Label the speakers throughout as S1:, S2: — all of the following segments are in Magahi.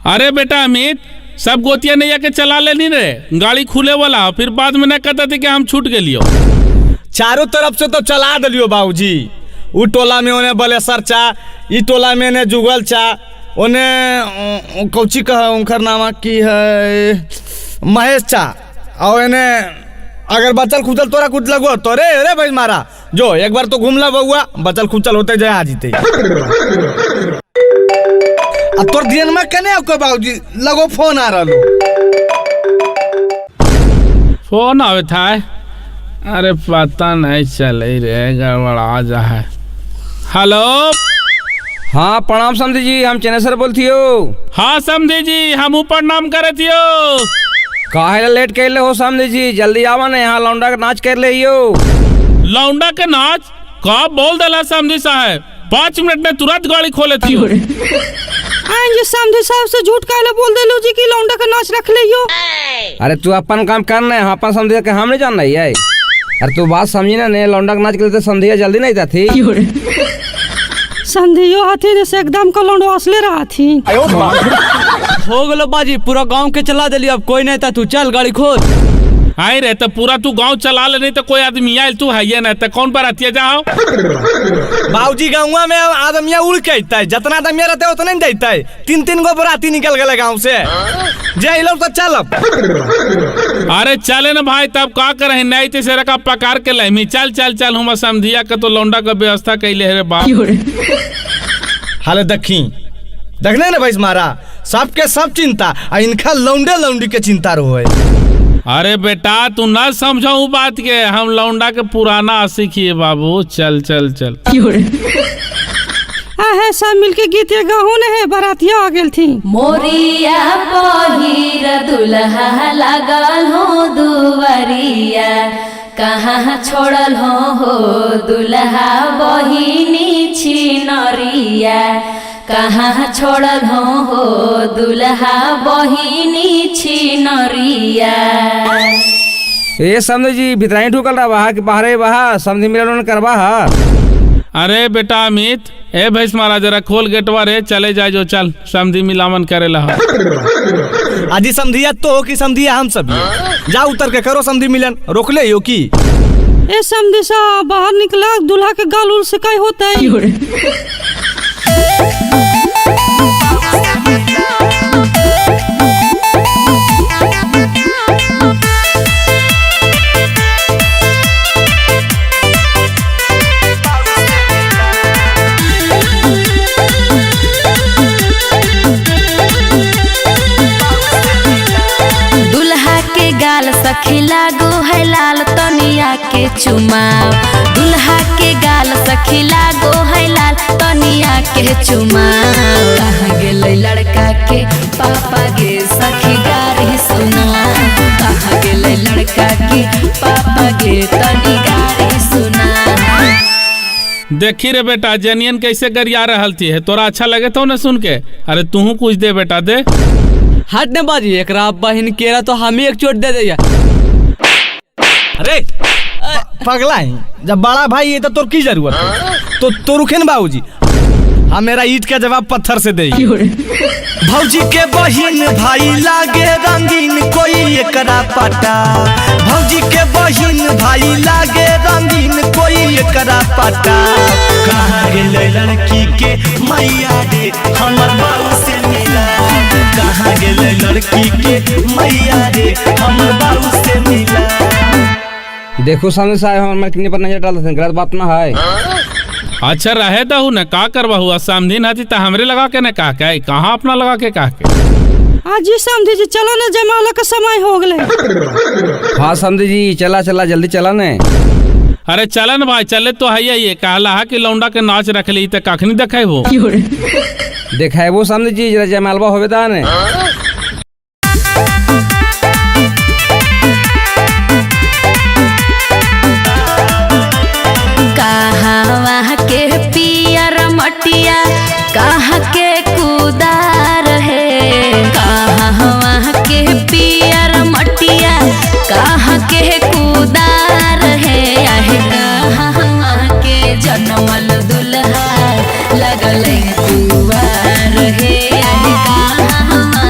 S1: अरे बेटा अमित, सब गोतिया नैया के चला लेनी रे, गाड़ी खुले वाला, फिर बाद में न कहता थी कि हम छूट गेलियो।
S2: चारों तरफ से तो चला दिलियो बाबूजी। उ टोला में ओने बलेसर चा, ई टोला में ने जुगल चा, ओने कौची कह उनकर नामा की है महेश चा, और एने अगर बचल खुचल तोरा कुछ लगो तो रे रे भाई मारा जो एक बार तो घूम ला बउआ, बचल खुचल होते जाए आ जीते। आ तोर ध्यान में कने आपको बाबूजी लगो फोन आ रहा।
S1: फोन आवे था? अरे पता नहीं चले रे, गड़बड़ा जा है। हेलो।
S3: हाँ प्रणाम समधी जी, हम चेनेसर बोलती हो।
S1: हाँ समधी जी, हम प्रणाम करती हो।
S3: काहे लेट कर ले हो समधी जी, जल्दी आवा ना, यहाँ लौंडा के नाच कर ले हो।
S1: लौंडा के नाच का बोल दला समधी साहब, 5 मिनट में तुरंत गाड़ी खोले थी।
S4: जी समधी साहब से झूठ काहे बोल देलो जी कि लौंडा के नाच रख ले हो।
S3: अरे तू अपन काम कर ना, अपन समधी के हम नहीं जान रही है। अरे तू बात समझी ना, नहीं लौंडा के नाच के समधिया जल्दी नहीं जाती।
S4: समधियो हाथी से एकदम का लौंडो असले रहा थी।
S5: हो गलो बाजी, पूरा गांव के चला देली, अब कोई नहीं था, तू चल गाड़ी खोल।
S1: आई रे तो पूरा तू गांव चला ले, नहीं तो कोई आदमी आयल तू है ना तो कौन पर आती जाओ।
S2: बाबूजी गाँव में आदमिया उड़ के आता है, जितना आदमिया रहते उतना नहीं देता है। 3-3 गो बराती निकल गए गाँव से, जय लो तो चल।
S1: अरे चले ना भाई, तब का करे नहीं ते से रखा पकार के लहमी। चल चल चल हम समधिया का तो लौंडा का व्यवस्था कैले रे बाप।
S2: हाले देखी देखने ना भाई मारा सबके सब चिंता, आ इनका लौंडे लौंडी के चिंता रहो।
S1: अरे बेटा तू ना समझाऊ बात के, हम लौंडा के पुराना आशिक है बाबू। चल चल चल।
S4: आहे सब मिलके गीत गाहू ने है, बरातिया आ गेल थी।
S6: मोरिया पहिर दुल्हा लागल हो दुवरिया, कहाँ छोड़ल हो दुल्हा बहिनी छिनरिया, कहाँ छोड़ल हो दुल्हा बहिनी छिनरिया।
S3: ए समझे जी भीतराई ठुकल रहा बहा कि बाहरे बहा समझी मिलन करवा हा।
S1: अरे बेटा अमित, ए भैंस महाराज जरा खोल गेटवा रे, चले जाए जो, चल समधी मिलावन करे ला।
S2: आजी समधिया तो हो कि समधिया हम सब जा उतर के करो समधी मिलन, रोक ले हो की।
S4: ए समधी सा बाहर निकला दुल्हा के गाल उल से काय होता है।
S6: दुल्हा के गाल सखी लागो है लाल तनिया के चुमाओ, दुल्हा के गाल सखी लागो है लाल तनिया के चुमाओ। कहाँ गेलै लड़का के पापा गे सखी गारी सुना, कहाँ गेलै लड़का के पापा गे तनी गारी सुना।
S1: देखी रे बेटा जनियन कैसे गरिया रहल थी है, तोरा अच्छा लगे तो ना सुन के। अरे तू कुछ दे बेटा दे।
S5: हट ने बाजी, एकरा बहिन केरा तो हम ही एक चोट दे दिया।
S2: अरे पगला है, जब बड़ा भाई है तो तोर की जरूरत है, तो तो रुके ना बाबूजी, हम मेरा ईट का जवाब पत्थर से दे। भौजी के बहिन भाई लागे रंगीन कोई एकरा पटा, भौजी के बहिन भाई लागे रंगीन कोई एकरा पटा। कहाँ गेलै लड़की के मैया रे हमर बाबू से मिला, कहाँ गेलै लड़की के मैया रे हमर बाबू से मिला।
S3: देखो सामने साहब हमारे कितने पर नजर डालते हैं, गलत बात ना है।
S1: अच्छा रहे दहु न का करवा हुआ समधी ना थी त हमरे लगा के न का के कहाँ अपना लगा के का के।
S4: आज समधी जी चलो ना, जमाला का समय हो गए।
S3: हाँ समधी जी चला चला जल्दी चला ने।
S1: अरे चलन भाई चले तो है ये कहला है कि लौंडा के नाच रख ली त कखनी देखे हो।
S3: देखे वो समधी जी जरा जमालवा होवे ता ने।
S6: के पियर मटिया कहाँ के कुदार है, कहाँ के पियर मटिया कहाँ के कुदार है, आहे कहाँ के जनमल दुल्हा लगल कुवार है, आहे कहाँ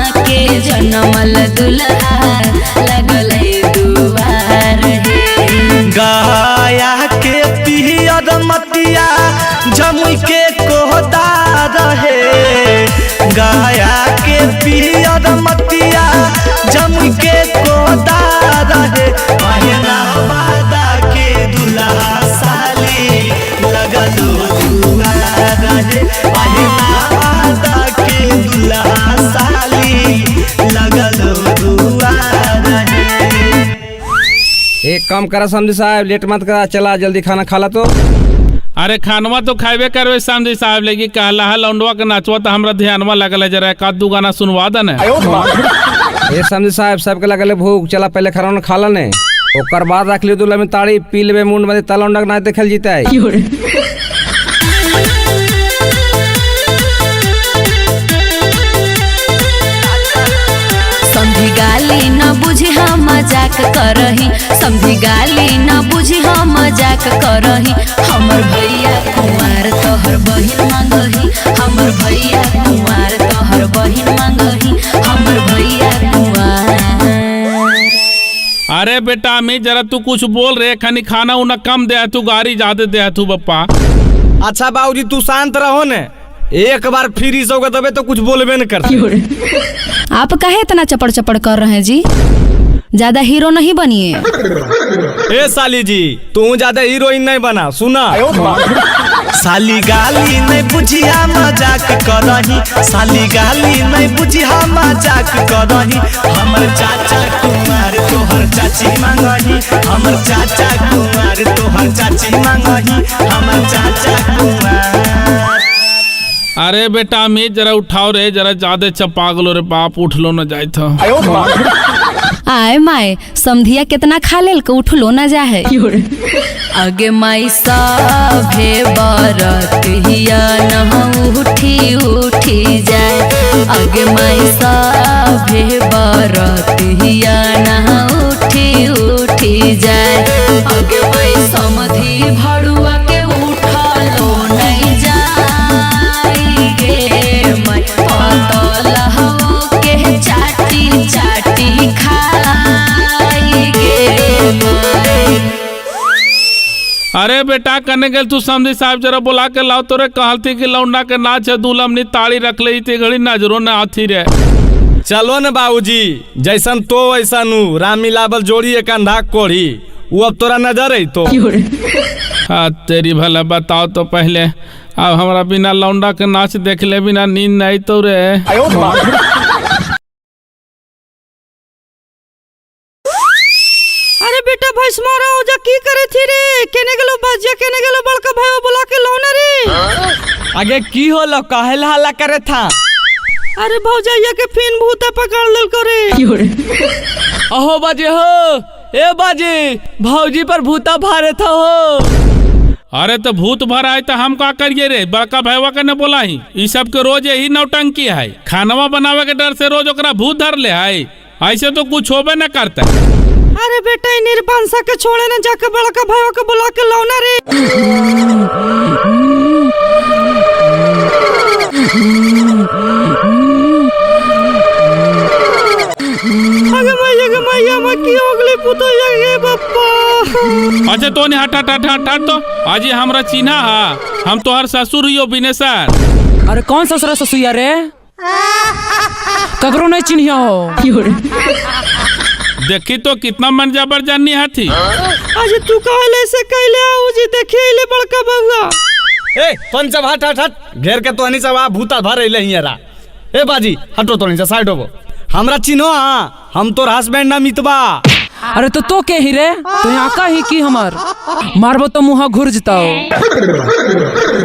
S3: काम करा समझी साहब, लेट मत करा, चला जल्दी खाना खा ला तो।
S1: अरे खानवा तो खाबे करवे समझी साहब, लेकिन कहला है लौंडवा के नाचवा तो हमरा ध्यानवा लगल है, जरा एक आध दू गाना सुनवा दे ने।
S3: ए समझी साहब सबके लगल है भूख, चला पहले खाना खा ला ने, ओकर बाद रख लियो दूल्हा में ताड़ी पी लेबे मुंड में, तलौंडा के नाच देखल जीता है।
S6: समधी गाली न बुझी हम मजाक करही, समधी गाली न बुझी हम मजाक करही, हमर भैया कुंवार तोहर बहिन मांगही, हमर भैया कुंवार तोहर बहिन मांगही, हमर भैया कुंवार।
S1: अरे बेटा अमित जरा तू कुछ बोल रहे, खानी खाना उना कम दे तू, गाड़ी ज्यादा दे तू बप्पा।
S2: अच्छा बाबूजी तू शांत रहो ने, एक बार फिर इस होगा तबे तो कुछ बोलबे न करते।
S6: आप काहे इतना चपड़ चपड़ कर रहे हैं जी, ज्यादा हीरो नहीं बनिए।
S2: ए साली जी तू ज्यादा हीरोइन नहीं बना, सुना।
S7: साली गाली नहीं बुझिया मजाक करही, साली गाली नहीं बुझिया मजाक करही, हमर चाचा कुमार तोहर चाची मांगही, हमर चाचा कुमार तोहर चाची मांगही, हमर चाचा कुमार।
S1: अरे बेटा अमित जरा उठाओ रे, जरा ज्यादा चपा गलो रे बाप, उठलो न जाए था।
S6: आए माए समधिया कितना खा लेल के उठलो न जाए। आगे माई सभे बरतिया न उठी उठी जाए, आगे माई सभे बरतिया न उठी उठी जाए, आगे माई समधी भड़ुआ के उठलो नहीं जाए गे माई, पतला हो के चाटी चाटी खाई गे माई।
S1: अरे बेटा कने गेल तू समझी साहब, जरा बुला के लाओ तोरे, कहलती कि लौंडा के नाच है दूल्हा ताड़ी रख ले घड़ी नजरो न आथी रे।
S2: चलो न बाबूजी जैसन तो वैसा नू, राम मिलावल जोड़ी एक अंधा कोढ़ी, वो अब तोरा नजर है तो।
S1: हाँ तेरी भला बताओ तो पहले, अब हमारा बिना लौंडा के नाच देख ले बिना नींद नहीं तो रे।
S4: अरे बेटा भैंस मारा हो जा की करे थी रे, केने गेलो बाजिया केने गेलो बड़का भाई बुला के लाओ ना रे।
S5: आगे की होलो काहे ला हल्ला करे था?
S4: अरे भौजाइया के फिन भूता पकड़ लेल रे।
S5: अहो बाजी हो, ए बाजी भौजी पर भूता भारे था हो।
S1: अरे तो भूत भर आए तो हम का करिए रे, बड़का भाईवा के न बोला ही, ई सब के रोज यही नौटंकी है, खानवा बनावे के डर से रोज ओकरा भूत धर ले है, ऐसे तो कुछ होबे न करता।
S4: अरे बेटा निर्बंसा के छोड़े न, जाके बड़का भाईवा के बुला के लाओ ना रे। अगे मैया मैं की हो गली पुतोया गे बप्पा।
S1: अच्छा तो नहीं हट हट हट हट हट, तो आज हमरा चिन्हा हा, हम तोहर ससुर हियो बिनेसर।
S8: अरे कौन ससुर ससुया रे, ककरो नहीं चिन्हिया हो।
S1: देखी तो कितना मन जबर जानी हाथी।
S4: आज तू कहले से कहले आऊ जी देखी ले बड़का बउआ।
S2: ए तोन सब हट हट हट, घेर के तोनी सब आ भूता भर अइले हियरा। ए बाजी हटो तोनी से साइड होबो, हमरा चिन्हो हां, हम तोर हस्बैंड ना मितबा।
S8: अरे तो के ही रे, तो यहाँ का ही की हमार मारबो तो मुहा घुर जताओ।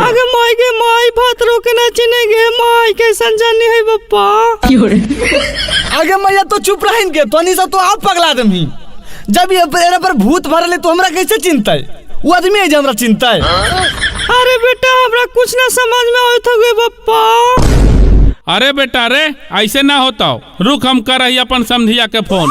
S4: अगे माई गे माई भात रोके ना चिने गे माई कैसन जानी है बप्पा।
S2: अगे मैया तो चुप रहिन के तोनी सब तो आप पगला दमही, जब ये एरा पर भूत भरले तो हमरा कैसे चिंता है, वो आदमी है जे हमरा चिंता है।
S4: अरे बेटा हमरा कुछ ना समझ में आवत हो गे बप्पा।
S1: अरे बेटा रे ऐसे ना होता, रुक हम कर रही अपन समधिया के फोन।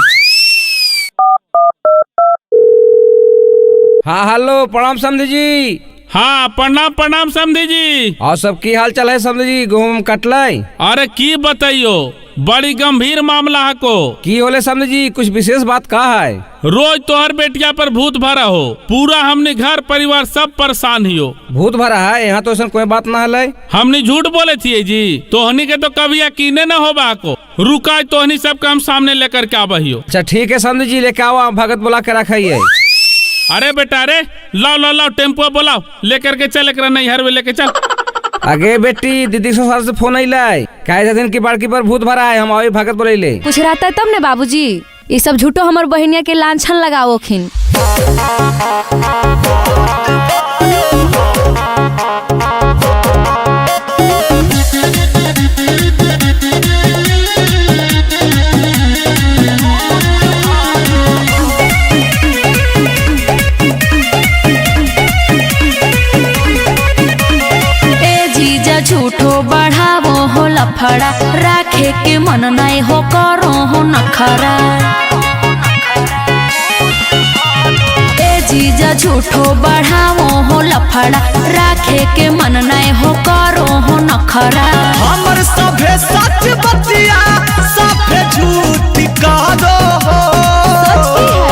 S3: हाँ हेलो प्रणाम समधी जी।
S1: हाँ प्रणाम प्रणाम समधी जी।
S3: और सब की हाल चाल है समधी जी, गेहूं कटलै?
S1: अरे की बताइयो, बड़ी गंभीर मामला है को।
S3: की होले समधी जी, कुछ विशेष बात का है?
S1: रोज तोहर बेटिया पर भूत भरा हो, पूरा हमने घर परिवार सब परेशान हियो।
S3: भूत भरा है? यहाँ तो ऐसा कोई बात ना है।
S1: हमने झूठ बोले थी जी, तोहनी के तो कभी यकीने न हो बा को। रुका तोहनी सब के हम सामने लेकर के आबहियो।
S3: अच्छा ठीक है समधी जी, लेके आओ, भगत बुला के रखिए।
S1: अरे बेटा रे लाओ लाओ लाओ टेम्पो बुलाओ, लेकर के चल एकरा नैहर में लेके चल।
S3: अगे बेटी दीदी ससुराल से फोन अइलै, कहे छथिन कि बड़की पर भूत भरा है, हम अभी भगत बोलैले।
S6: कुछ रहता तब ने बाबूजी, ई सब झूठो हमर बहिनिया के लांछन लगावोखिन। ए जीजा झूठो बढ़ावो हो लफड़ा, राखे के मन नहीं हो करो हो नखरा। ए जीजा झूठो बढ़ावो हो लफड़ा, राखे के मन नहीं हो करो हो नखरा।
S7: हमर सभे सच बतिया सभे झूठ करो हो।
S6: सच की है?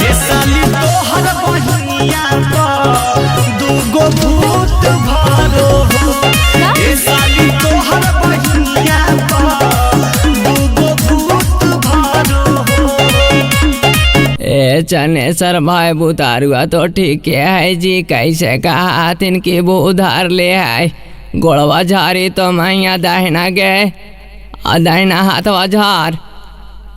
S7: ए साली तोहर बहिनिया पर दूगो भूत भरो हो। ए साली तोहर बहिनिया पर दूगो भूत भरो हो।
S5: ए चनेसर भाई बुतारुआ तो ठीक है जी, कैसे कहा तिनकी वो उधार ले है। गोड़वा झारी तो मैया दाहिना गए आ दाहिना हाथवा झार।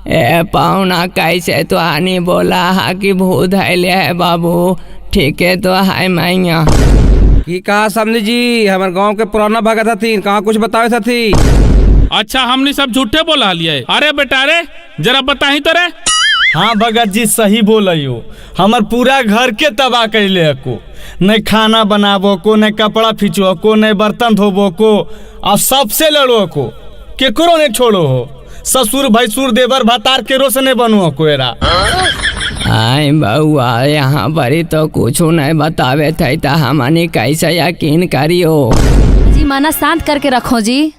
S5: ए पाहुना कैसे तो आनी बोला हा कि भूत है ले है बाबू, ठीक है तो है मैया।
S3: की कहा समझी जी, हमारे गांव के पुराना भगत हथी, कहाँ कुछ बतावे थी।
S1: अच्छा हमने सब झूठे बोला लिए। अरे बेटा रे जरा बताही तो रे।
S2: हाँ भगत जी सही बोलियो, हमर पूरा घर के तबाह कैले हको। नहीं खाना बनाबो को, नहीं कपड़ा खींचो को, नहीं बर्तन धोबो को, और सबसे लड़ो को, केकरो नहीं छोड़ो हो। ससुर भैंसुर देवर भतार केरो से नहीं बनो को एरा।
S5: आय बउआ यहाँ पर तो कुछ नहीं बतावे थे तो हमनी कैसे यकीन करियो।
S6: जी माना शांत करके रखो जी,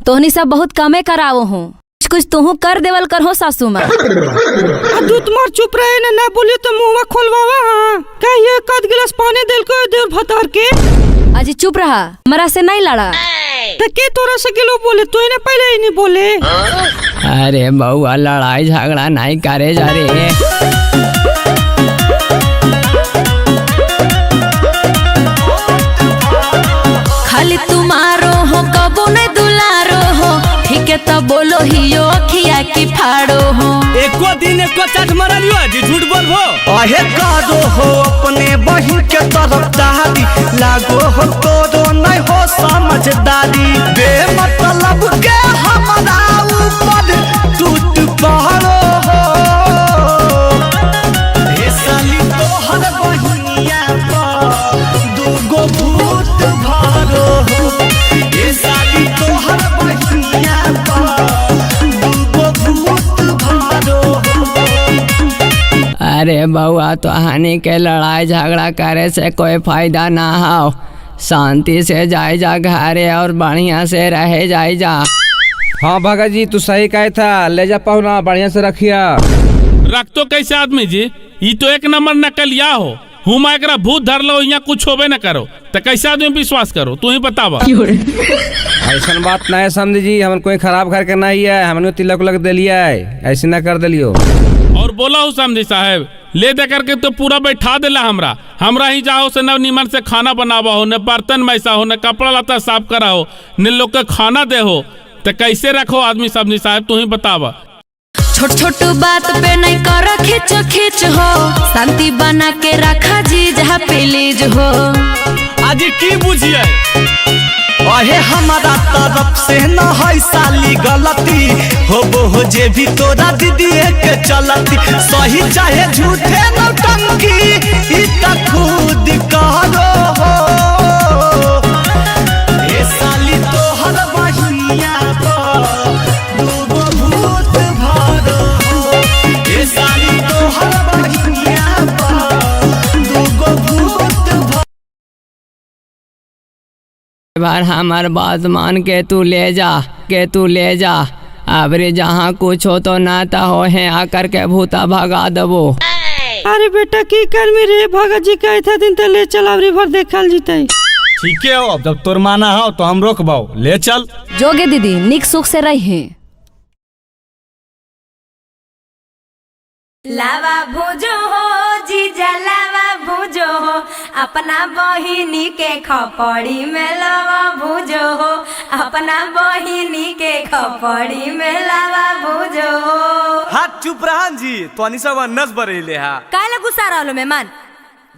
S6: तोहनी सब बहुत कमे करावो हो, कुछ कुछ तुहू कर देवल करहो सासू माँ।
S4: दूध मार चुप रहे ना, ना बोलिए तो मुँह खोलवावा। हाँ कहिए कद गिलास पानी दिल को देव भतार के।
S6: अजी चुप रहा, मरा से नहीं लड़ा।
S4: तो के तोरा से गिलो बोले, तो इन्हें पहले ही नहीं बोले।
S5: अरे बउआ लड़ाई झगड़ा नहीं करे जा रे।
S6: खाली तुम्हारो हो कबो नहीं दुलारो हो, ठीक है तो बोलो हियो अखिया की फाड़ो हो।
S2: एको दिन एको चाट मरलियो जी, झूठ बोलबो।
S7: अहे करो हो अपने बहिन के तरफदारी, लागो हो तोरो नहीं हो समझदारी। बेमतलब के हमरा ऊपर टूट पड़ो हो। ए साली तोहर बहिनिया पर दूगो भूत भरो हो। ए साली तोहर बहिनिया पर दूगो भूत भरो हो।
S5: अरे बउआ तो हानि के लड़ाई झगड़ा करे से कोई फायदा ना हो, शांति से जाए जा घरे और बढ़िया से रहे जाए जा।
S3: हाँ भगत जी तू सही कहे था, ले जा पहुना बढ़िया से रखिया।
S1: रख तो कैसे आदमी जी, ये तो एक नंबर नकलिया हो। हुमा एकरा भूत धर लो, यहाँ कुछ होबे न करो तो कैसे आदमी विश्वास करो, तू ही बतावा।
S3: ऐसा बात नहीं समझी जी, हमन कोई खराब घर के नहीं है, हमने तिलक उलक दिलिया है, ऐसे ना कर दिलियो।
S1: और बोला हूँ समझी साहेब, ले दे करके तो पूरा बैठा दिला हमरा। हमरा ही जाओ से न नीमन से खाना बनावा हो, न बर्तन मैसा हो, न कपड़ा लत्ता साफ करा हो, न लोग के खाना दे हो, तो कैसे रखो आदमी समझी साहब, तू ही बतावा।
S6: छोट छोट बात पे नहीं कर खिंच खिंच हो, शांति बना के रखा जी जहाँ प्लीज हो।
S2: आज की बुझिए
S7: अहे हमारा तरफ से न है साली गलती, होबो हो जे भी तोरा दीदी के चलती। सही चाहे झूठे नौटंकी ई त खुद करो हो। ए साली तोहर बहिनिया पर दूगो भूत भरो हो। ए साली तोहर बहिनिया पर दूगो भूत भरो।
S5: बार हमार बात मान के तू ले जा, के तू ले जा। अबरे जहाँ कुछ हो तो नाता हो है आकर के भूता भगा दबो।
S4: अरे बेटा की कर मेरे भगत जी कहे थे दिन तो ले चल अबरी भर देखल जीते।
S2: ठीक है हो, अब जब तोर माना हो तो हम रोकबाओ, ले चल।
S6: जोगे दीदी निक सुख से रही।
S9: लावा भूजो हो जीजा, लावा भूजो।
S6: भूजो हो, अपना बहिनी के खपड़ी में लावा भूजो हो, अपना बहिनी के खपड़ी में लावा भूजो हो।
S2: हाथ चुप रहन जी, तोनी सब अन्नस बरेले हा।
S6: काहे गुस्सा रहलो मेहमान?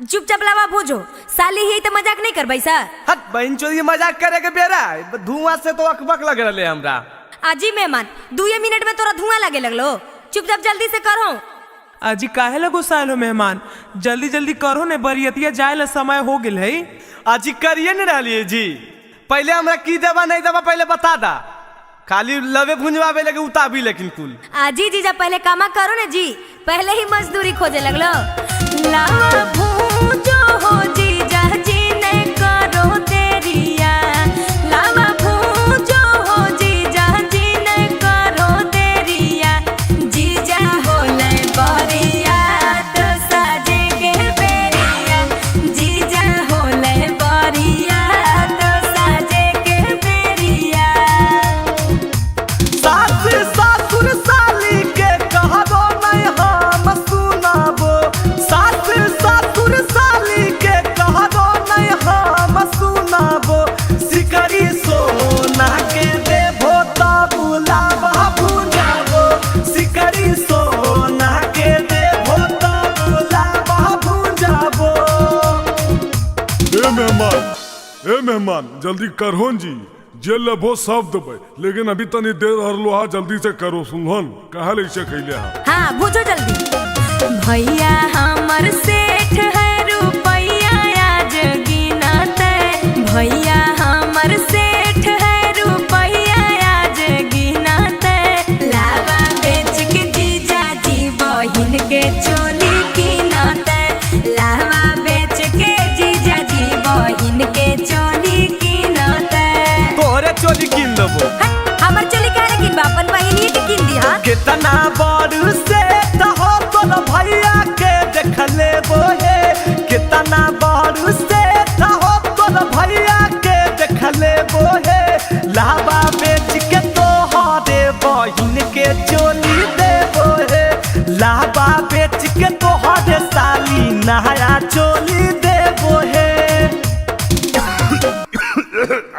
S6: चुपचाप लावा भूजो, साली ही तो मजाक नहीं करबै सर।
S2: हट बहन चोरी मजाक करे के बेरा, धुआं से तो अकबक लग रहले हमरा।
S6: आजी मेहमान 2 मिनट में तोरा धुआं लगे लगलो, चुपचाप जल्दी से करो।
S9: अजी काहे ला गुस्सायल हो मेहमान, जल्दी जल्दी करो ने, बरियतिया जाए ला समय हो गेल है।
S2: अजी करिए न रहलिए जी, पहले हमरा की देबा नहीं देबा पहले बता दा, खाली लवे भुंजवावे लगे उताबी लेकिन कुल।
S6: आजी जीजा पहले कामा करो ना जी, पहले ही मजदूरी खोजे लगलो। लावा भूजो हो जीजा जी ने करो देरिया, लावा भूजो हो जीजा जी ने करो देरिया, जीजा होले बरिया तो साजे के बेरिया, जीजा होले बरिया तो साजे के बेरिया।
S7: सास ससुर साली के कहबो नहीं हम सुनाबो, सास ससुर साली के कहबो नहीं हम सुनाबो, सिकरी सोना के देबो तब लावा भुजाबो, सिकरी सोना के देबो तब लावा भुजाबो।
S10: ए मेहमान, ए मेहमान जल्दी करहोन जी, जे लेबो सब देबै, लेकिन अभी तनी देर हरलो हा, जल्दी से करो सुनहन कहा ले से खैले हा।
S6: हाँ भूजो जल्दी। भैया हमर सेठ है रुपैया आज गिनते, भैया हमर सेठ है रुपैया आज गिनते, लावा बेच के जीजा जी बहिन के चोली कीनते, लावा बेच के जीजा जी बहिन के चोली कीनते।
S2: तोहरे चोली कीन देबो।
S6: हमर चोली काहे कीनबा, अपन बहिनी के कीन दी। हां
S7: कितना बड़ से हो तोर भैया के देख लेबो हे, कितना बड़ से हो तोर भैया के देख लेबो हे, लावा बेच के तोहरे बहिन के चोली देबो हे, लावा बेच के तोहरे साली नया चोली देबो हे।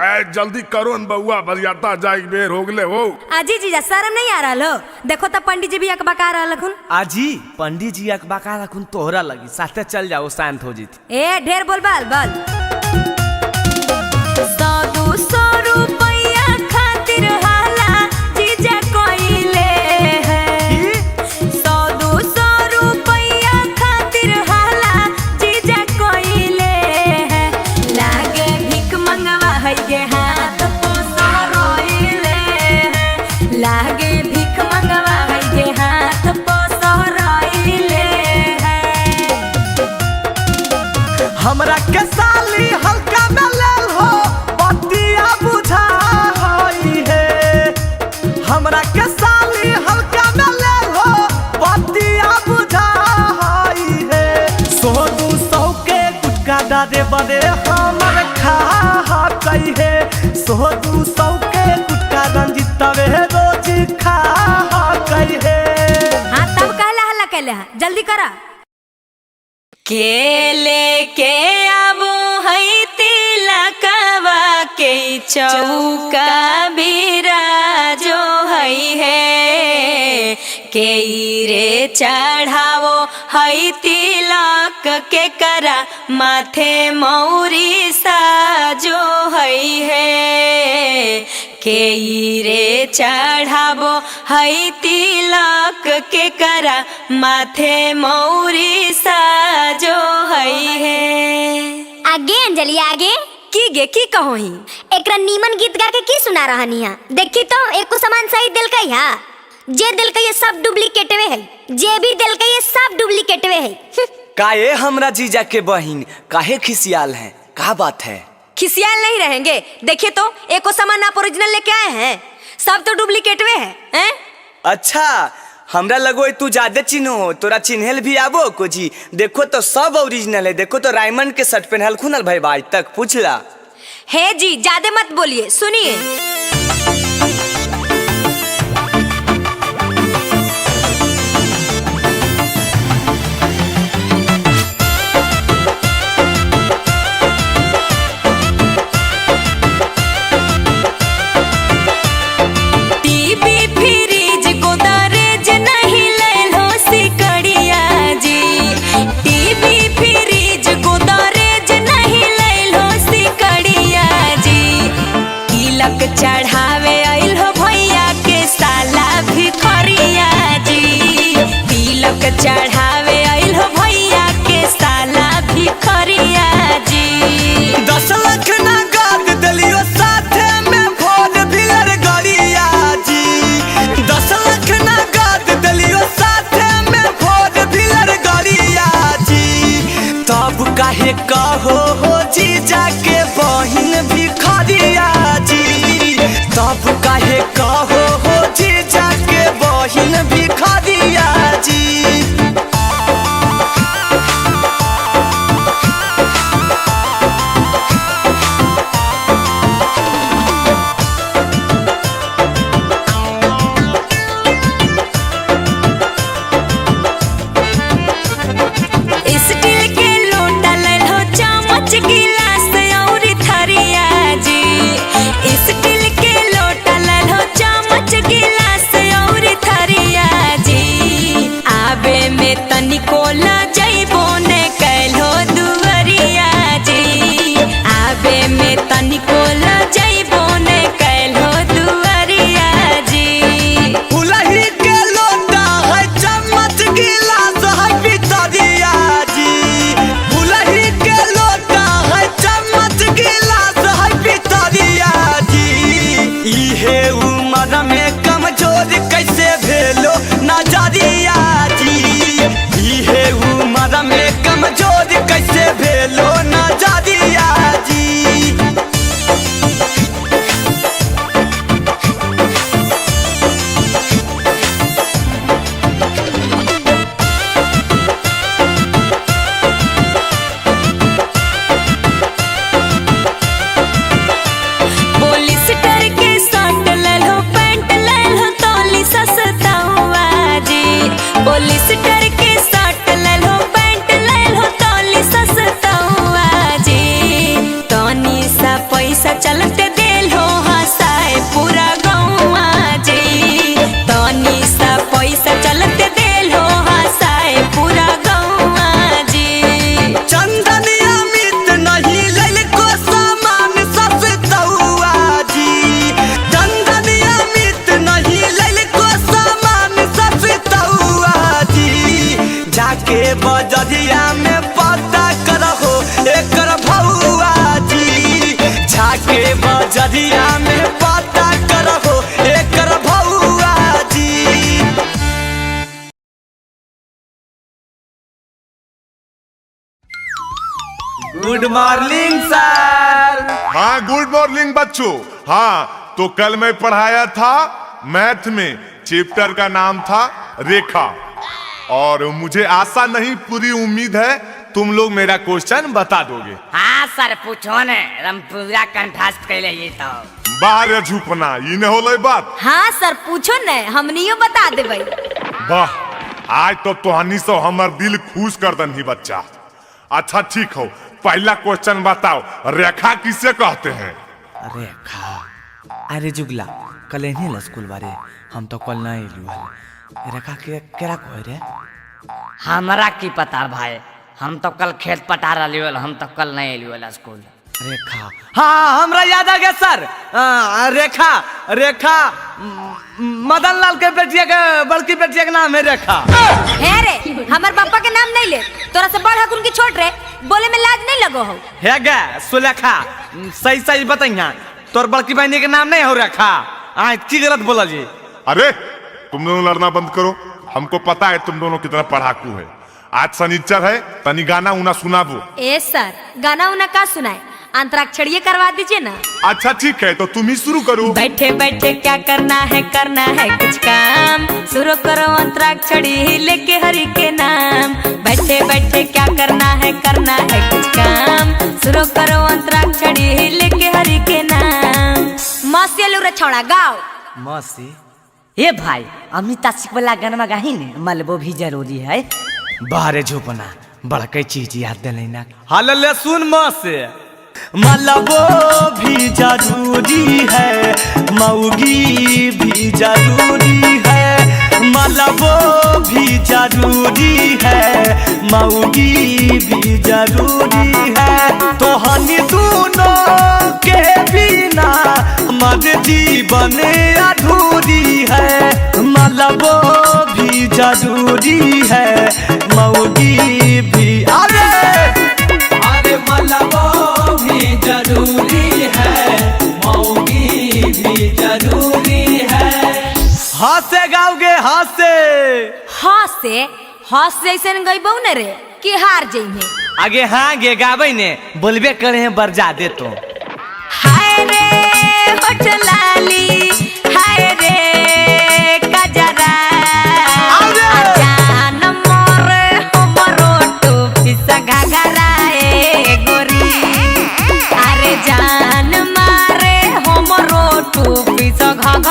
S10: ए जल्दी करो न बउआ, बरियाता जाए के बेर हो गेले हो।
S6: आजी जीजा शर्म नहीं आ रहल हो? देखो तो पंडित जी भी अकबका रहल हखुन।
S2: आजी पंडित जी अकबका रखुन तोहरा लगी, साथे चल जाओ शांत हो जीत।
S6: ए ढेर बोल बाल बाल। 100-200 रुपैया खातिर हाला जीजा कोइले है, 100-200 रुपैया खातिर हाला जीजा कोइले है, लागे भीख मंगवा है गे हाथ पोसो रोइले है, लागे भीख मंगवा है गे हाथ पोसो रोइले है।
S7: हमरा के साली हल्का में लेल हो बतिया बुझा है, हमरा के साली हल्का में लेल हो बतिया बुझा है, 100-200 के गुटका डारे बड़े हमर खा कही है, 100-200 के गुटका रंजितवे रोज खा कही है।
S6: हाँ तब कहला हल्ला कैले हा, जल्दी करा। केले के आबो है तिलकवा के चौका बिराजो है हे, के रे चढ़ावो है तिलक के करा माथे मौरी साजो है हे, के रे चढ़ावो है तिलक के करा माथे मौरी साजो है हे।
S11: आगे अंजलि आगे
S6: की गे की कहो ही,
S11: एकरा नीमन गीत गा के की सुना रहनी है? देखी तो एको सामान सही दिलकै हा, जे दिलकै ये सब डुप्लीकेटवे है, जे भी दिलकै ये सब डुप्लीकेटवे है।
S12: काहे हमरा जीजा के बहिन काहे खिसियाल है, का बात है?
S6: खिसियाल नहीं रहेंगे, देखिए तो एको सामान आप ओरिजिनल लेके आए हैं, सब तो डुप्लीकेटवे है हैं?
S12: अच्छा हमरा लगो तू ज्यादा चिन्हो हो, तोरा चिन्हल भी आबो को जी, देखो तो सब ओरिजिनल है, देखो तो रायमंड के शर्ट पहनल खुनल भाई आज तक पूछला
S6: हे जी। ज्यादा मत बोलिए, सुनिए।
S12: तब काहे कहो हो जीजा के बहिन भिखरिया जी।
S6: स्टील के लोटा ललो चम्मच गिलास और थरिया जी। स्टील के लोटा ललो चम्मच गिलास और थरिया जी। आबे में तनिको ल जइबो ने कैलो दुवरिया जी। आबे में तनिको ल जइबो ने कैलो दुवरिया जी।
S12: उलही के लोटा है चम्मच गिलास है पितरिया जी। उलही के लोटा है चम्मच गिलास है पितरिया जी। इहे उम्र में कमजोर कैसे भेलो नजरिया जी। इहे उम्र में कमजोर कैसे भेलो नजरिया जी।
S6: पुलिस डर के शर्ट ललो पैंट ललो तोली सस्ता हुआ जी। पुलिस डर के शर्ट ललो पैंट ललो तोली सस्ता हुआ जी। तनी सा पैसा चलते देलो हंसाए पूरा गौआ जी। तनी सा पैसा चलते देलो हंसाए पूरा गौआ जी।
S12: चंदन अमित नहीं लैल को सामान सस्तौआ जी। चंदन अमित नहीं लैल को सामान सस्तौआ जी। जाके बजरिया में पता करहो एकर भौआ जी। जाके बजरिया में पता करहो एकर भौआ जी।
S7: Good morning sir.
S10: हाँ गुड मॉर्निंग बच्चों। हाँ तो कल मैं पढ़ाया था मैथ में, चैप्टर का नाम था रेखा, और मुझे आशा नहीं पूरी उम्मीद है तुम लोग मेरा क्वेश्चन बता दोगे।
S5: हाँ सर पूछो ने, हम पूरा कंठास्त कैले ये तो।
S10: बाहर झूपना ये न होले बात।
S11: हाँ सर पूछो ने, हमनियो बता देबै।
S10: वाह आज तो तोहनी सब हमर दिल खुश कर दनी बच्चा। अच्छा ठीक हो, पहला क्वेश्चन बताओ, रेखा किसे कहते हैं?
S9: रेखा, अरे जुगला कल नहीं स्कूल बारे, हम तो कल नहीं एलू हल। रेखा के केरा कोई रे?
S5: हमरा की पता भाई, हम तो कल खेत पटा रही हल, हम तो कल नहीं एलू हल स्कूल।
S12: रेखा, हाँ हमरा याद आ गया सर। रेखा, रेखा मदन लाल के बेटिया के बड़की बेटिया के नाम है रेखा।
S11: हे रे हमर पापा के नाम नहीं ले, तोरा से बड़ हकुन की छोट रे, बोले में लाज नहीं लगो हो।
S12: हे गे सुलेखा, सही सही बताइया, तोर बड़की बहनी के नाम नहीं हो रेखा? आ की गलत बोला जी।
S10: अरे तुम दोनों लड़ना बंद करो, हमको पता है तुम दोनों कितना पढ़ाकू है। आज शनिचर है, तनी गाना उना सुनाबो।
S11: ए सर गाना उना का सुनाए, अंतराक्षरी करवा दीजिए ना।
S10: अच्छा ठीक है, तो तुम ही शुरू करो।
S6: बैठे बैठे क्या करना है, करना है कुछ काम, शुरू करो अंतराक्षरी लेके हरि के नाम। बैठे बैठे क्या करना है, करना है कुछ काम, शुरू करो अंतराक्षरी लेके हरि के नाम।
S11: मौसी लू रे छोड़ा गाओ।
S12: मौसी
S5: ए भाई अमिता सिंह वाला गाना गाही ने, मलबो भी जरूरी है।
S12: बाहरे झोपना बड़के चीज याद दिलैना। हाल ले सुन मौसी, मलबो भी जरूरी है, मौगी भी जरूरी है। मलबो भी जरूरी है, मौगी भी जरूरी है। तो हनी दोनों के बिना मर जीवन अधूरी है। मलबो भी जरूरी है, मौगी भी। अरे
S8: अरे मलबो भी जरूरी है, मौगी भी जरूरी है।
S12: हाथ से गाओगे, हाथ से।
S11: हाथ से, हाथ से ऐसे गईबो न रे कि हार जइहे।
S12: आगे हाँ गे गाबै ने बोलबे करे हैं बरजा दे तो।
S6: हाय रे होठ लाली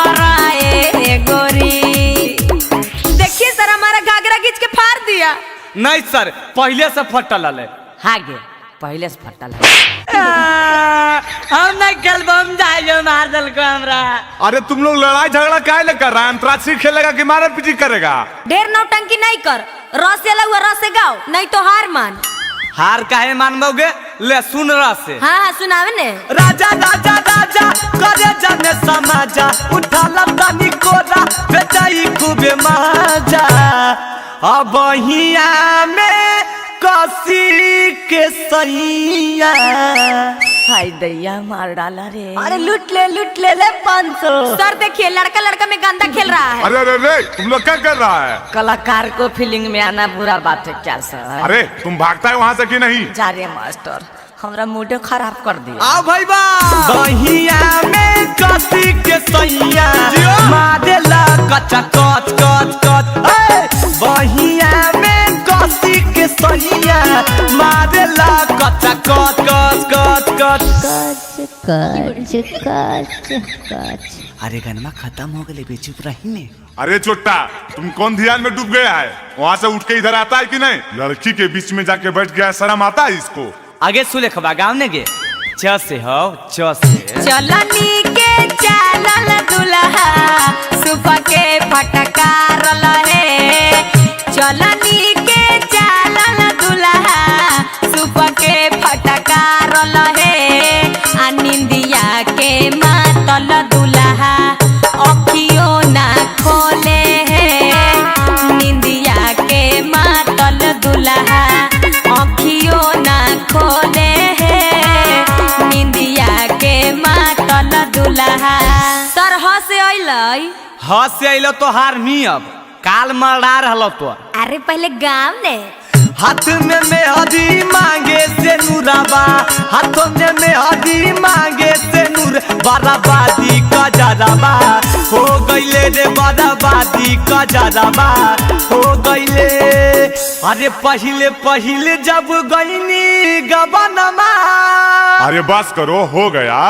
S6: करे गोरी। देखिए सर हमारा घाघरा खींच के फाड़ दिया।
S9: नहीं सर पहले से फटल है।
S13: हाँ गे पहले से फटल है।
S12: हम नहीं खेलबम जाइयो मार दल को हमरा।
S10: अरे तुम लोग लड़ाई झगड़ा काहे ले कर रहा है? अंतराक्षरी खेलेगा कि मारा पीटी करेगा?
S11: ढेर नौटंकी नहीं कर, रस से हुआ रस से गाओ, नहीं तो हार मान।
S9: हार काहे मानबोगे? ले सुन रस से।
S11: हाँ हाँ सुनावे ने।
S7: राजा राजा राजा करे जाने समाजा, उठा लमदानी कोरा बेचाई खूबे माजा, अब हिया में कसी के सैया।
S13: हाय दैया मार डाला रे।
S6: अरे लूट ले ले 500।
S11: सर देखिए लड़का लड़का में गंदा खेल रहा है।
S10: अरे अरे अरे तुम लोग क्या कर रहा है?
S13: कलाकार को फीलिंग में आना बुरा बात है क्या सर?
S10: अरे तुम भागता है वहाँ से कि नहीं?
S13: जा रे मास्टर हमरा मूड खराब कर दिया।
S9: आओ भाई बा
S7: बहिया में कसी के सैया मारेला कचा कच कच कच, बहिया में कसी के सैया मारेला कचा कच कच कच कच
S14: कच कच कच।
S9: अरे गनमा खत्म हो गए बे, चुप रही ने।
S10: अरे छोटा तुम कौन ध्यान में डूब गया है? वहाँ से उठ के इधर आता है कि नहीं? लड़की के बीच में जाके बैठ गया है, शर्म आता है इसको।
S9: आगे सुलेखबा गाँव ने गे च से हो च से।
S6: चलनी के चलल दुल्हा सुपा के फटकार है, चलनी के चलल दुल्हा सुपा के फटकार है, आ निंदिया के मातल दुल्हा अखियो ना खोले है, निंदिया के मातल दुल्हा अखियो ना खोले है, निंदिया के मातल दुल्हा।
S11: सर हंसे अइलै?
S9: हंसे अइलो तो हार मी अब काल मरा रहलो तो।
S11: अरे पहले गाँव ने।
S7: हाथ में मेहदी मांगे से नूराबा, हाथों में मेहदी मांगे से नूर, बराबादी का जराबा हो गईले रे, बराबादी का जराबा हो गईले। अरे पहले पहले जब गईनी गबनमा।
S10: अरे बस करो हो गया।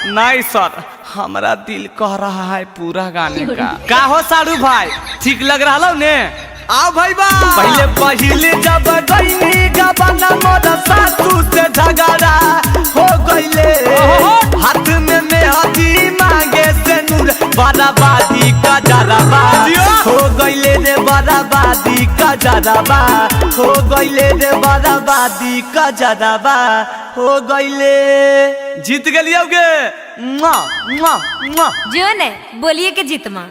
S9: नहीं सर हमारा दिल कह रहा है पूरा गाने का। का हो साड़ू भाई ठीक लग रहा ने?
S7: आओ भाई बा पहले पहले जब गईनी गबना मोरा सासू से झगड़ा हो गईले, हाथ में मेहदी मांगे से नूर, बराबादी का जराबा हो गईले रे, बराबादी का जराबा हो गईले रे, बराबादी का जराबा हो गईले।
S9: जीत गलियो गे।
S11: जो ने बोलिए के जीतमा।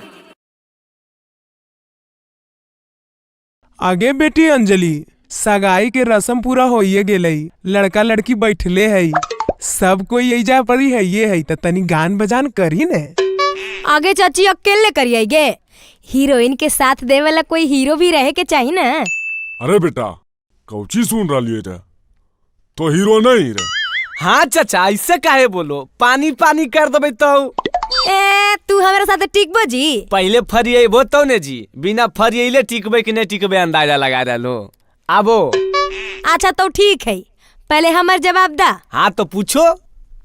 S15: आगे बेटी अंजलि सगाई के रस्म पूरा होइए गेलई, लड़का लड़की बैठले है, सब कोई एजा परी है ये है, त तनी गान बजान करी ने।
S11: आगे चाची अकेले करिए गे, हीरोइन के साथ दे वाला कोई हीरो भी रहे के चाहिए ना।
S10: अरे बेटा कौची सुन रही है तो हीरो नहीं रे।
S2: हाँ चाचा ऐसे काहे बोलो, पानी पानी कर देबे तो।
S11: ए तू हमारे साथ टिकबो जी?
S2: पहले फरियबो तो ने जी, बिना फरियले टिकबे कि नहीं टिकबे अंदाजा लगा रहो। आबो।
S11: अच्छा तो ठीक है, पहले हमार जवाब दा।
S2: हाँ तो पूछो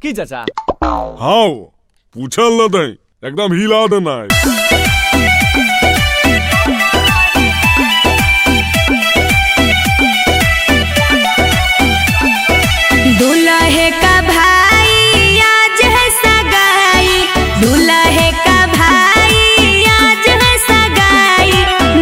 S2: की चाचा?
S10: हाँ पूछल न दे, एकदम हिला देना है।
S6: दूल्हे का भाई आज है सगाई, दूल्हे का भाई आज है सगाई,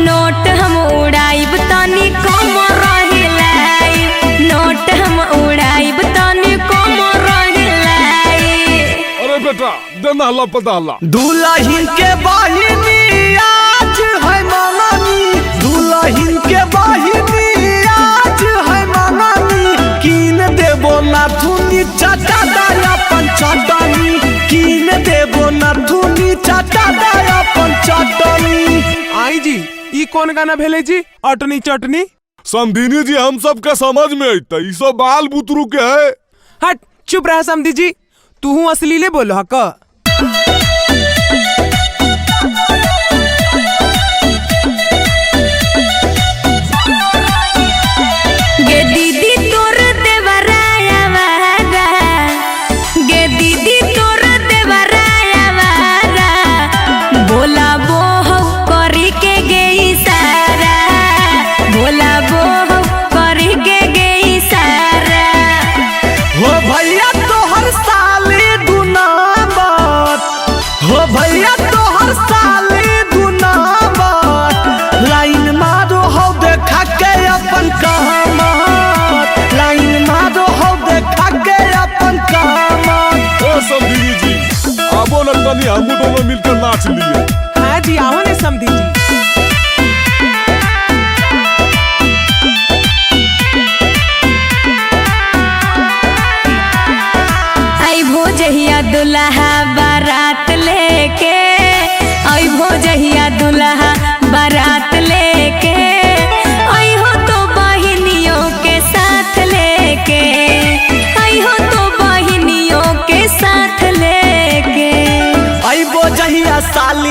S6: नोट हम उड़ाइब तनी कम रहिलाई, नोट हम उड़ाइब तनी कम रहिलाई।
S10: अरे बेटा देना हल्ला पता हल्ला।
S7: दुल्हन के बहिनी आज है मंगनी, दुल्हन के बहिनी आज है मंगनी, कीन देबो नाथुनी चाचा दाया पंचटनी, कीन देबो नाथुनी चाचा दाया पंचटनी।
S15: आई जी ई कौन गाना भेले जी? अटनी चटनी।
S10: समधिनी जी हम सब के समझ में अइता, ई सब बाल बुतरू के है।
S15: हट चुप रह समधी जी, तू असलीले बोलो हक।
S6: गे दीदी तोर देवराया वारा, गे दीदी तोर देवराया वारा,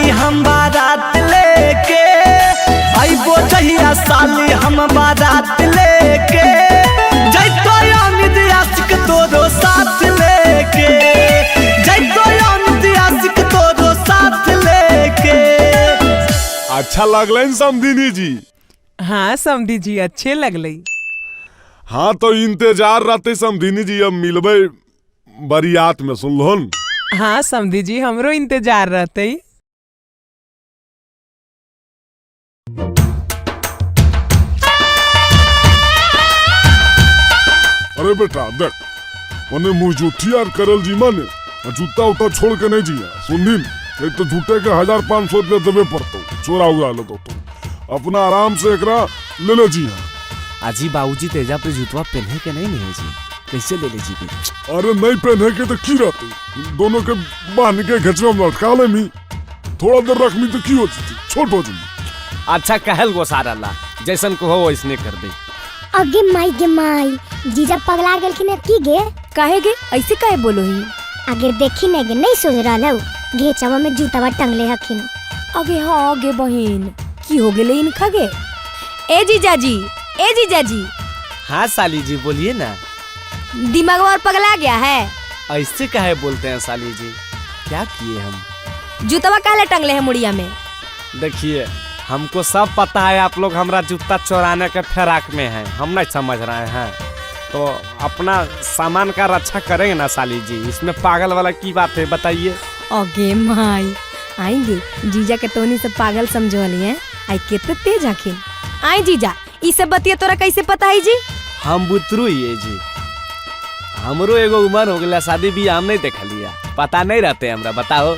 S7: साली हम बारात लेके, अइबो जहिया साली हम बारात लेके, जैतो अमित आशिक तोरो साथ लेके, जैतो अमित आशिक तोरो साथ लेके।
S10: अच्छा लगल समधिनी जी?
S15: हाँ समधी जी अच्छे लगल।
S10: हाँ तो इंतजार रहते समधिनी जी, अब मिलबे बरियात में, सुन लो।
S15: हाँ समधी जी हमरो इंतजार रहते।
S10: अरे बेटा देख, मने मुँह यार करल जी माने जूता उता छोड़ के नहीं जिया, सुननी नहीं तो झूठे के 1500 रुपया देवे पड़तो, चोरा उरा ले तो अपना आराम से एकरा ले ले जी।
S9: अजी बाबूजी तेजा पे जूतवा पहने के नहीं नहीं जी, कैसे ले ले जी?
S10: अरे नहीं पहने के तो की रहते, दोनों के बांध के घचवा में लटका ले मी, थोड़ा देर रख मी तो की होती, छोट हो जी।
S9: अच्छा कहल गोसार अल्लाह, जैसन को हो वैसने कर दे।
S11: अगे माई गे माई, जीजा पगला गेलखिन की गे?
S6: काहे गे ऐसे काहे बोलो ही?
S11: अगर देखी ने गे नहीं सोच रहल, घेचवा में जूतावा टंगले हखिन।
S6: अगे हाँ गे बहिन, की हो गेले इनका गे? ए जीजा जी, ए जीजा जी।
S9: हाँ साली जी बोलिए ना।
S6: दिमाग और पगला गया है?
S9: ऐसे काहे बोलते हैं साली जी, क्या किए हम?
S6: जूतावा काहे टंगले है मुड़िया में?
S9: देखिए हमको सब पता है, आप लोग हमारा जूता चुराने के फिराक में हैं, हम नहीं समझ रहे हैं, तो अपना सामान का रक्षा करेंगे ना साली जी, इसमें पागल वाला की बात है बताइए।
S6: अगे माई आएंगे जीजा के तोनी सब पागल समझो वाली है, आई कितने तेज आखिन। आई जीजा ई सब बतिया तोरा कैसे पता है जी?
S9: हम बुतरू ही है जी, हमरो एगो उम्र हो गया, शादी भी हम नहीं देख लिया, पता नहीं रहते हमरा, बताओ।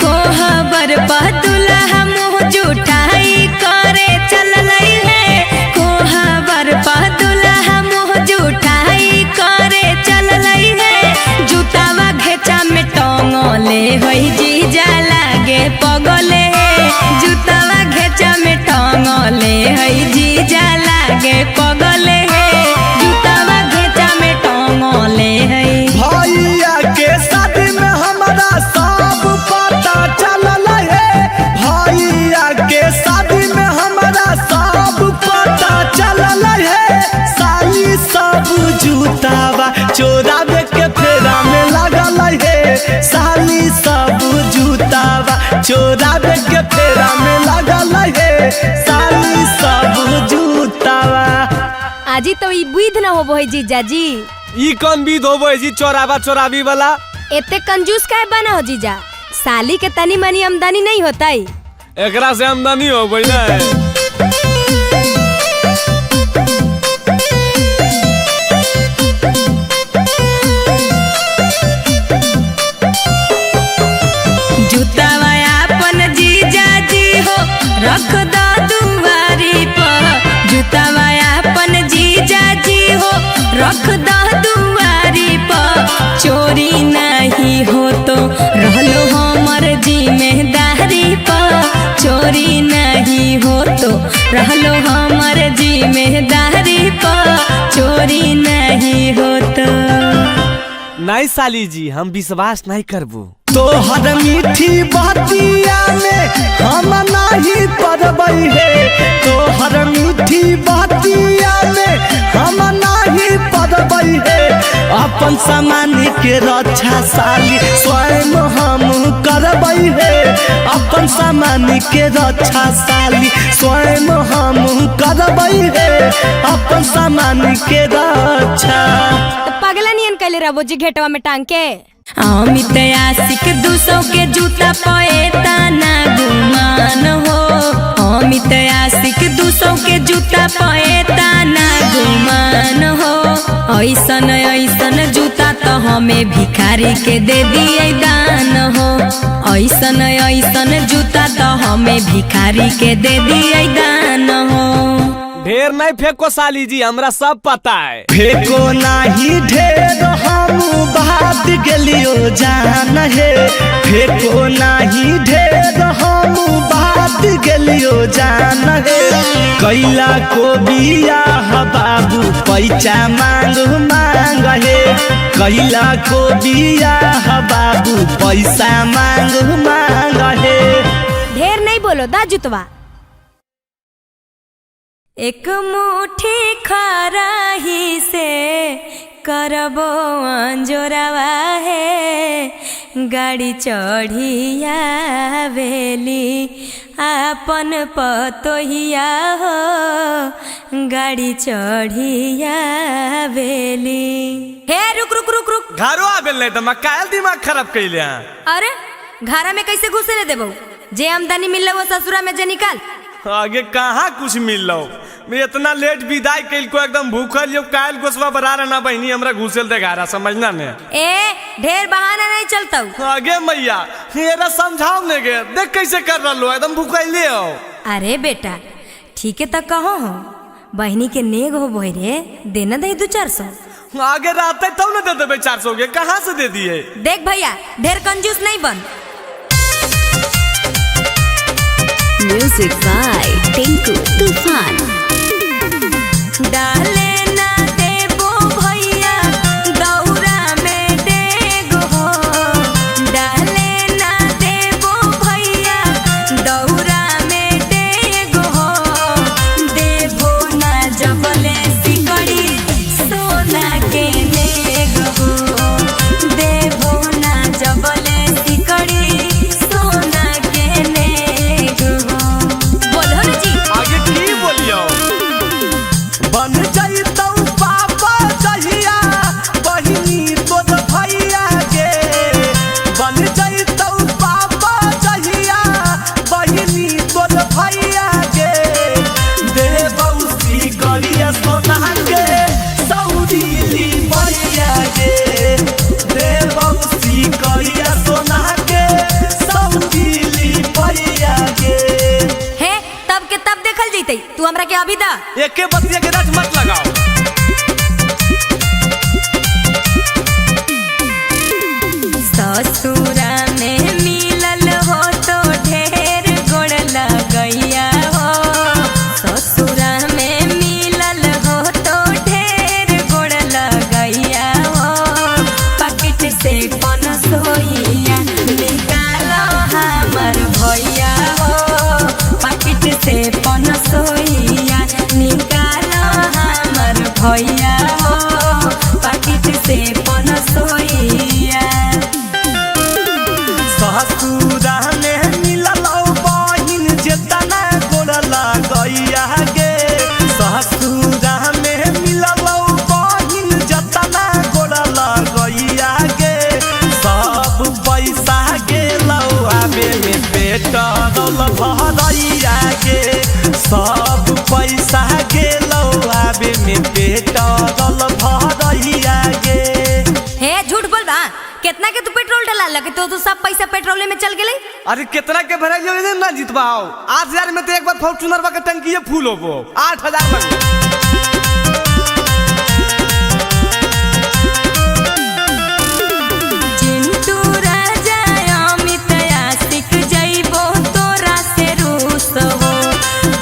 S6: कोहबर पतुला मुँह जुठाई करे चललई है, कोहबर पतुला मुँह जुठाई करे चललई है, जूतावा घेचा में टंगले होई जीजा लागे पगले, जूतावा घेचा में टंगले होई जीजा लागे पगले, जूतावा घेचा में टंगले है।
S7: भैया के शादी में हमारा सब पता चलल है, भैया के शादी में हमारा सब पता चलल है, साली सब जूतावा चोरावे के फेरा में लगल है, साली सब जूतावा चोरावे के फेरा में लगल है, साली सब जूतावा।
S6: आजी तो ई विध ना होबो है जीजा जी।
S9: ई कौन विध होबो है जी, चोरावा चोरावी वाला?
S6: एते कंजूस काहे बना हो जीजा, साली के तनी मनी आमदनी नहीं होता है,
S9: एकरा से आमदनी होबे ना।
S6: जूतावा अपन जीजा जी हो रख दो दुआरी पर, जूतावा अपन जीजा जी हो रख दो दुआरी पर, चोरी नहीं हो तो रहलो हमर जिम्मेदारी पर, चोरी नहीं हो तो रहलो हमर जिम्मेदारी पर, चोरी नहीं हो तो।
S9: नहीं साली जी हम विश्वास नहीं करबो।
S7: तोहर मीठी बतिया में हम नहीं पड़बै है, तोहर मीठी बतिया में हम नहीं पड़बै है, अपन सामान के रक्षा साली स्वयं हम करबै है, अपन सामान के रक्षा साली स्वयं हम करबै है, अपन सामान के रक्षा।
S6: पगला नियन कैले रहो जी घेटवा में टांग के। अमित आशिक 200 के जूता पे ताना गुमान हो, अमित आशिक 200 के जूता पे ताना गुमान हो, ऐसन ऐसन जूता तो हमें भिखारी के दे दिए दान हो, ऐसन ऐसन जूता तो हमें भिखारी के दे दिए दान हो।
S9: ढेर ढेर नहीं फेंको साली जी, हमरा सब पता है।
S7: फेंको नाही ढेर हम बात गेलियो जान हे, फेंको नाही ढेर हम बात गेलियो जान हे। कैला को बियाह बाबू पैसा मांग मांग हे, कैला को बियाह बाबू पैसा मांग मांग हे।
S11: ढेर नहीं बोलो दा जुतवा। एक मुट्ठी खराही से करबो अंजोरवा है, गाड़ी चढ़िया वेली आपन पतोहिया हो, गाड़ी चढ़िया वेली। हे रुक रुक रुक रुक,
S9: घरो आबेल नहीं तो कायल दिमाग खराब कैले हैं।
S11: अरे घरा में कैसे घुसे ले देबो, जे आमदनी मिललो वो ससुरा में जे निकाल।
S9: आगे कहाँ कुछ मिल लो, मैं इतना लेट विदाई कैल को एकदम भूखल यो कायल गोसवा बरा रहना बहनी हमरा घुसेल दे घरा समझना ने।
S11: ए ढेर बहाना नहीं चलता।
S9: आगे मैया मेरा समझाओ ने गे, देख कैसे कर रहा लो एकदम भूखले हो।
S11: अरे बेटा ठीक है तो कहो हो, बहनी के नेग हो बोरे देना दे 200-400।
S9: आगे रहते तब न दे देबे 400 के, कहाँ से दे दिए।
S11: देख भैया ढेर कंजूस नहीं बन।
S6: म्यूजिक बाय टिंकू तूफान।
S11: डाले ना देबो भैया दौरा में डेग हो, डाले ना देबो भैया दौरा में डेग हो, देबो ना जबले सिकड़ी सोना के नेग हो, देबो ना जबले सिकड़ी सोना के नेग हो। बोलो ना जी
S9: आगे की बोलियो।
S7: बन जइतौ पापा जहिया बहिनी तोर भैया गे, बन जइतौ पापा जहिया बहिनी तोर भैया गे, देबौ सिकड़िया सोना के सऊदी लिपैया गे, देबौ सिकड़िया सोना के सऊदी लिपैया गे।
S11: हे तब के तब देखल जइतै, तू हमरा के अभी दा।
S9: एके बतिया के रट मत लगाओ।
S11: ससुरा में मिलल हो तो ढेर गोड़ लगैया हो, ससुरा में मिलल हो तो ढेर गोड़ लगैया हो, पॉकेट से पनसोइया निकालो हमर भैया हो, पॉकेट से पनसोइया निकालो हमर भैया हो, पॉकेट से पनसोइया।
S7: ससुरा में मिलल बहिन जेतना गोड़ लगैया गे, ससुरा में मिलल बहिन जेतना गोड़ लगैया गे, सब पैसा गेलौ आबे में पेट्रोल भरैया गे, सब पैसा गेलौ आबे में पेट्रोल भरैया गे।
S11: हे झूठ बोल बा, कितना के तू पेट्रोल डला लगे तो सब पैसा पेट्रोल में चल गेले।
S9: अरे कितना के भराइयो ना जीतवाओ, 8000 में तो एक बार फॉर्च्यूनर का टंकी फूल होगो 8000 में।
S11: चिंटू राजा अमित आशिक जइबो तोरा से रूस हो,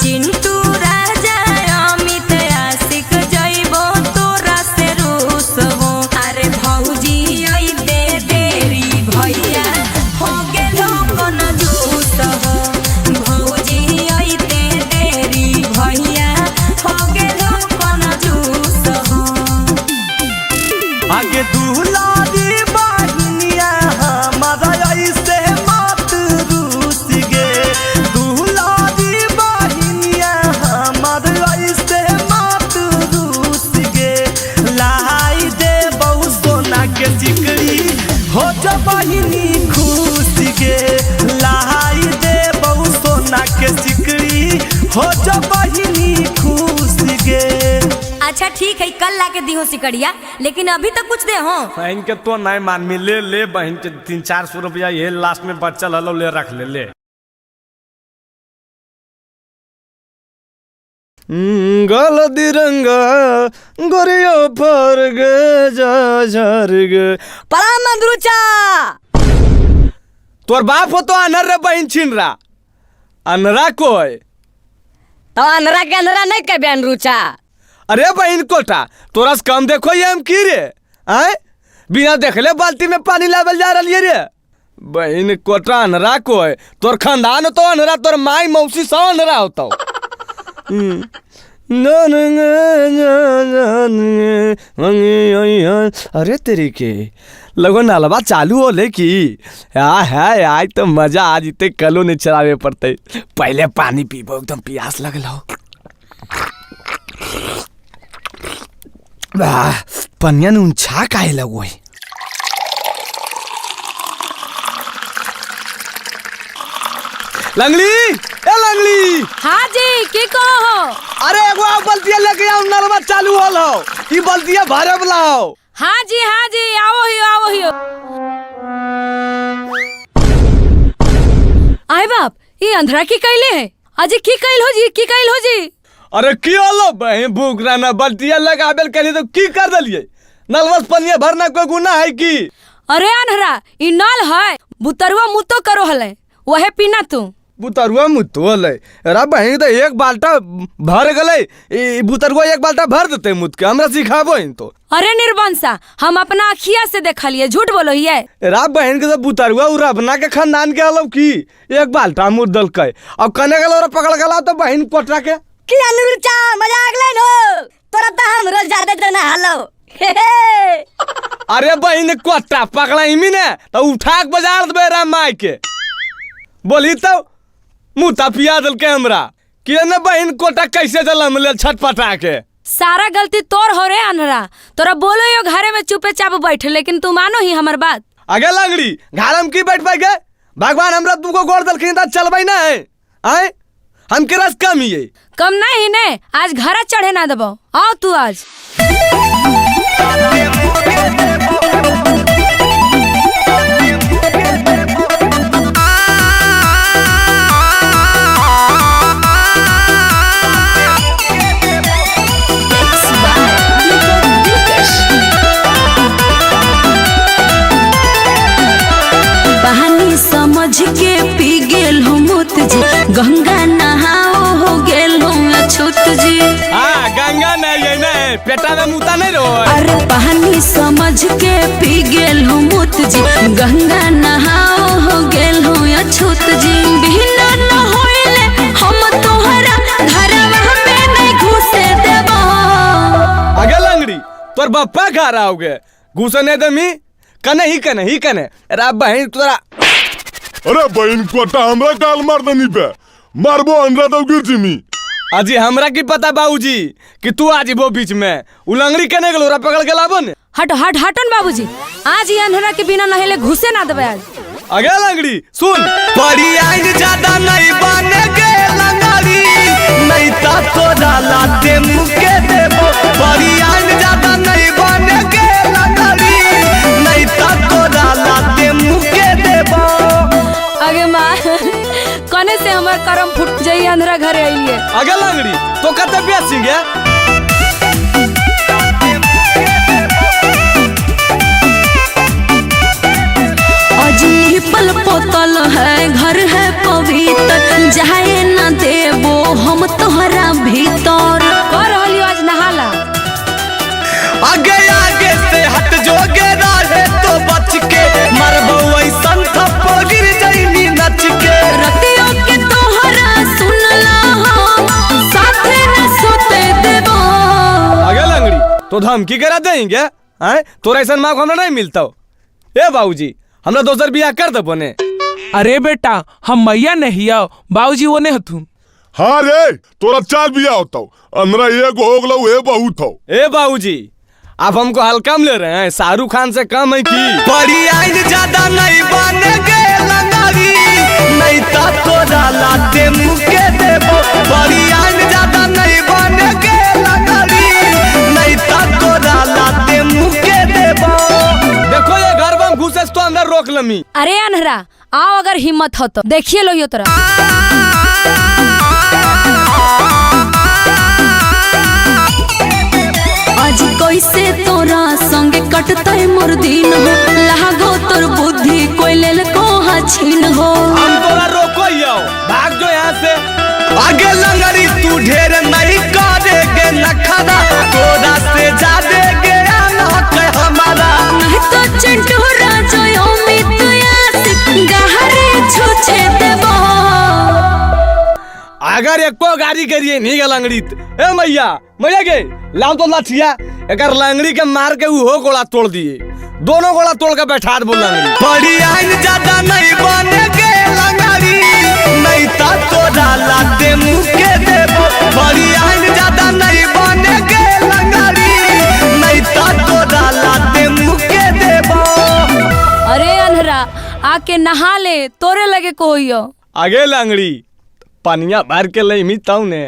S11: चिंटू राजा अमित आशिक जइबो तोरा से रूस हो, अरे भौजी अइते देरी भैया हो गेलो कंजूस हो, भौजी अइते देरी भैया हो गेलो कंजूस हो।
S7: आगे दुलारी बहिनिया हमारा ऐसे मत रूस गे, दुलारी बहिनिया हमारा ऐसे मत रूस गे, लाई दे बहु सोना के सिकड़ी हो जा बहिनी खुश गे, लाई दे बहु सोना के सिकड़ी हो जा बहिनी खुश गे।
S11: अच्छा ठीक है कल लाके दी हो सिकड़िया, लेकिन अभी तक कुछ दे हो।
S9: बहन के तो नहीं मान में ले ले बहन के 300-400 रुपया ये लास्ट में बच्चा हलो ले रख ले ले।
S2: रंगल दिरंगा गोरियो फर गे जा झर गे।
S13: प्रणाम मंदरूचा।
S2: तोर बाप हो तो अनर रे बहन छिन रहा अनरा कोई
S13: तो अनरा के अनरा नहीं कह अनरूचा।
S2: अरे बहन कोटा तोरा से कम देखो ये हम की रे आए बिना देखले बाल्टी में पानी लावल जा रही रे बहन कोटा अनरा को है। तोर खानदान तो अनरा, तोर माई मौसी सब अनरा होता। अरे तेरी के लगो नलवा चालू हो ले की आ है आज तो मजा आ जीते, कलो नहीं चलावे पड़ते। पहले पानी पीबो, एकदम प्यास लगल हो। पनिया ऊंचा काहे लगो है। लंगली ए लंगली।
S6: हाँ जी की कहो।
S2: अरे एगो आओ बल्टिया लेके आओ, नलवा चालू होल हो, ई बल्टिया भरे वाला हो।
S6: हाँ जी हाँ जी आओ ही आओ ही। आए बाप ये अंधरा की कैले है अजी, की कैल हो जी, की कैल हो जी।
S2: अरे की होलो बहन भूख रहना बल्टिया लगाबेल करी तो की कर दलिए, नलवा से पनिया भरना कोई गुनाह है की।
S6: अरे अंधरा ई नल है, बुतरुआ मुतो करो हले वहे पीना तू।
S2: बुतरुआ मुतो हले अरे बहन तो एक बाल्टा भर गले, बुतरुआ एक बाल्टा भर देते मुत के, हमरा सिखाबो इन तो।
S6: अरे निर्बंसा हम अपना अखिया से देखलिए, झूठ बोलो हिए।
S2: अरे बहन के तो बुतरुआ उ रबना के खानदान के हलो की एक बाल्टा मुत दलकै, अब कने गेलो रे पकड़ गेला तो बहन कोटरा के।
S13: की अनुरुचा मजाक लेन हो तोरा त हम रोज ज्यादा देना हलो।
S2: अरे बहन कोटरा पकड़ा इमी ने तो उठा के बाजार देबे रे माई के, बोली तो मुँह पिया दल के हमरा कि न बहन कोटा कैसे जलम ले छटपटा के।
S6: सारा गलती तोर हो रे अनहरा, तोरा बोलो यो घरे में चुपे चाप बैठे, लेकिन तू मानो ही हमर बात।
S2: अगे लंगड़ी घर में की बैठ पाई गए, भगवान हमरा दूगो गोड़ दलखिन त चलबै ना है आए, हम के रस कम ही
S6: कम नहीं ने, आज घरा चढ़े ना देबो, आओ तू आज। समझ के पी गेल हूँ मुत जी, गंगा नहाओ हो गेल हूँ अछूत जी।
S2: हाँ गंगा नहीं है नहीं पेटा में मुता नहीं रहो।
S6: अरे पानी समझ के पी गेल हूँ मुत जी, गंगा नहाओ हो गेल हूँ अछूत जी। बिना न होइले हम तोहरा घरवा में नहीं घुसे देबो।
S2: अगे लंगड़ी तोर बप्पा घर आओगे घुसे नहीं देमी, कने ही कने ही कने। अरे बहन तोरा।
S10: अरे बहन कोटा हमरा गाल मार दनी पे मारबो हमरा तो गिर जिमी।
S2: अजी हमरा की पता बाबूजी कि तू आज वो बीच में उलंगड़ी कने गेलो पकड़ के लाबो ने।
S6: हट हट हटन बाबूजी, आज ही अंधरा के बिना नहेले घुसे ना देबे आज।
S2: अगे लंगड़ी सुन
S7: पड़ी आइन ज्यादा नहीं बने गे लंगड़ी नहीं ता तोरा लाते मुके देबो। पड़ी आइन ज्यादा नहीं बने गे लंगड़ी नहीं ता तोरा लाते मुके देबो।
S6: अगे माँ कने से हमार करम फुट जाई अंधरा घरे आइए।
S2: अगे लंगड़ी तो कते बेसी गे।
S6: अजनी पल पोतल है घर है पवित्र, जाए ना देबो हम तोहरा भीतर। कर रहलियो आज नहाला।
S7: आगे आगे से हट जोगे रहे तो बच के मरबो ऐसन थप्पड़ गिर जाइनी नच के।
S6: रतियों के तोहरा सुनला हम साथे न सोते देबो।
S2: अगे लंगड़ी तो धमकी करा देंगे हैं, तोरा ऐसन माँ हमरा नहीं मिलता। ए बाबूजी हमरा दोसर बियाह कर देबो ने।
S15: अरे बेटा हम मैया नहीं आओ बाबूजी वो ने हथुन।
S10: हाँ रे तोरा चार बियाह होता अंदरा एक हो गलो ए बहुत हो।
S2: ए बाबूजी आप हमको हल्का में ले रहे हैं, शाहरुख खान से कम है की।
S7: पड़ी आइन ज्यादा नहीं बने गे लंगड़ी नहीं ता तोरा लाते मुके देबो। पड़ी आइन ज्यादा नहीं बने गे लंगड़ी नहीं ता तोरा लाते मुके देबो।
S2: देखो ये घर में घुसे तो अंदर रोक लमी।
S6: अरे अनहरा आओ अगर हिम्मत हो तो देखिए लो यो तोरा। कटतै मोर दिन हो, लागो तोर बुद्धि कोई लेल को छीन हो।
S2: हम तोरा रोको यो, भाग जो यहाँ से।
S12: आगे लंगड़ी तू ढेर नहीं करेगे नखरा, तोरा से जादे ज्ञान हक हमारा।
S6: नहीं तो चिंटू राजो अमित आशिक गहरे छुछे देबो।
S2: अगर एको गाड़ी करिए नहीं लंगड़ी, ए मैया मैया गे लाओ तो लाठिया, एकर लंगड़ी के मार के उहो गोला तोड़ दिए, दोनों गोला तोड़ के बैठा दे लंगड़ी।
S12: बड़ी आइन ज्यादा नहीं बने गे लंगड़ी, नहीं ता तोरा लाते मुँह के देबो। बड़ी आइन ज्यादा नहीं बने गे लंगड़ी, नहीं ता तोरा लाते मुँह के देबो।
S6: अरे अनहरा आके नहा ले, तोरे लगे कोई हो।
S2: आगे लंगड़ी पनिया भर के लई मी तऊ ने।